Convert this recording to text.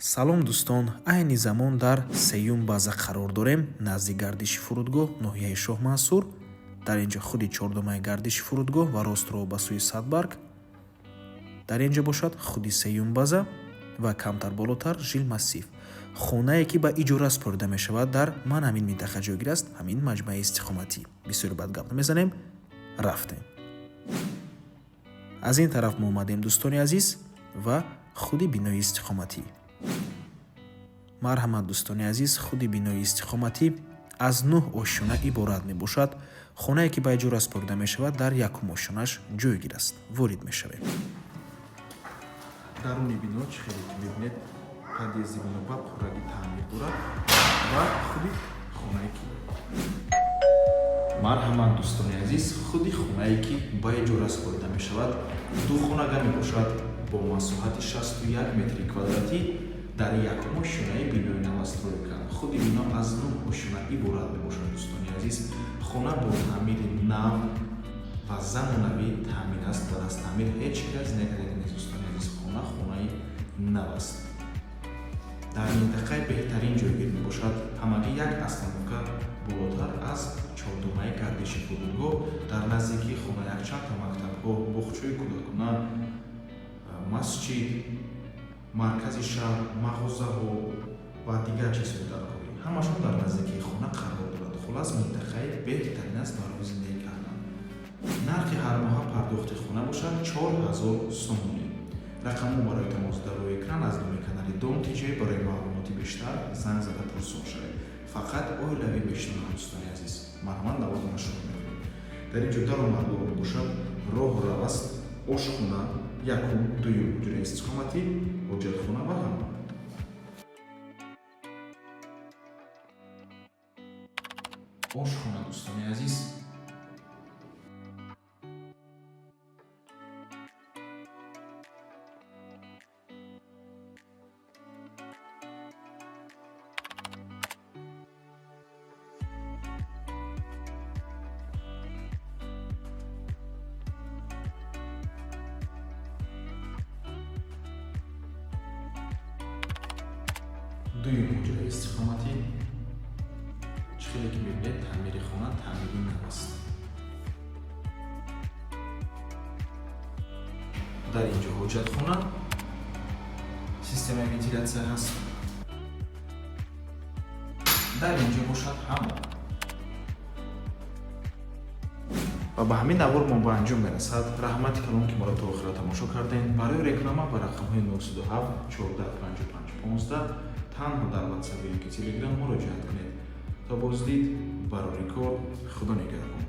Салом, дӯстон! Айни замон дар сеюм база қарор дорем, назди гардиши фурудгоҳ, ноҳияи Шоҳмансур. Дар ин ҷо худи чордумаи гардиши фурудгоҳ ва ростро ба сӯи Садбарг. Дар ин ҷо бошад худи сеюм база ва камтар болотар жилмассив. Хонае, ки ба иҷора супорида мешавад, дар ман ҳамин минтақа ҷойгир аст, ҳамин маҷмӯаи истиқоматӣ. Бисёр бад гап намезанем, рафтем. Аз ин тараф мо омадем, дӯстони азиз, ва худи бинои истиқоматӣ. Марҳамат, дӯстони азиз, худи бинои истиқоматӣ аз нӯҳ ошёна иборат мебошад. Хонае, ки ба иҷора супорида мешавад, дар якум ошёнаш ҷойгир аст. Ворид мешавем. Даруни бино, чӣ хеле ки мебинед, подъезди бино ба пуррагӣ таъмир дорад ва худи хонае ки. Марҳамат, дӯстони азиз, худи хонае, ки ба иҷора супорида мешавад, духонага мебошад бо масоҳати 61 метри квадратӣ дар якум ошёнаи бинои новостройка. Худи бино аз нӯҳ ошёна иборат мебошад. Дӯстони азиз, хона бо таъмири нав ва замонавӣ таъмин аст ва аз таъмир ҳеҷ кас накарда нест. Дӯстони азиз, хона хонаи нав аст, дар минтақаи беҳтарин ҷойгир мебошад, ҳамагӣ як остановка болотар аз чордумаи гардиши фурудгоҳ. Дар наздикии хона якчандта мактабҳо, боғчаи кӯдакона, масҷид, маркази шаҳр, мағозаҳо ва дигар чизҳои даркорӣ ҳамашон дар наздикии хона қарор дорад. Хулас, минтақаи беҳтарин аст барои зиндагӣ кардан. Нархи ҳармоҳа пардохти хона бошад 4000 сомонӣ. Рақамҳо барои тамос дар рӯи экран. Аз номи канали Дом ТЖ барои маълумоти бештар занг зада пурсон шавед. Фақат оилавӣ мешинонам. Дӯстони азиз, марҳамат, наворро шурӯъ мекунем. Дар ин ҷо даромадгоҳ мебошад, роҳу рав аст, ошхона, якум, дуюм ҳуҷраи истиқоматӣ, ҳоҷатхона ва ҳамом. Ошхона, дӯстони азиз. Дуюм ҳуҷраи истиқоматӣ. Чӣ хеле ки мебинед, таъмири хона таъмири нав аст. Дар ин ҷо ҳоҷатхона, системаи вентилятсия ҳаст. Дар ин ҷо бошад ҳамом. Ва ба ҳамин навор мо ба анҷом мерасад. Раҳмати калон, ки моро то охира тамошо кардем. Барои реклама ба рақамҳои 907 14 55 15 танҳо дар Ватсап ё ки Телеграм муроҷиат кунед. То боздид, барори кор, Худо нигаҳбон.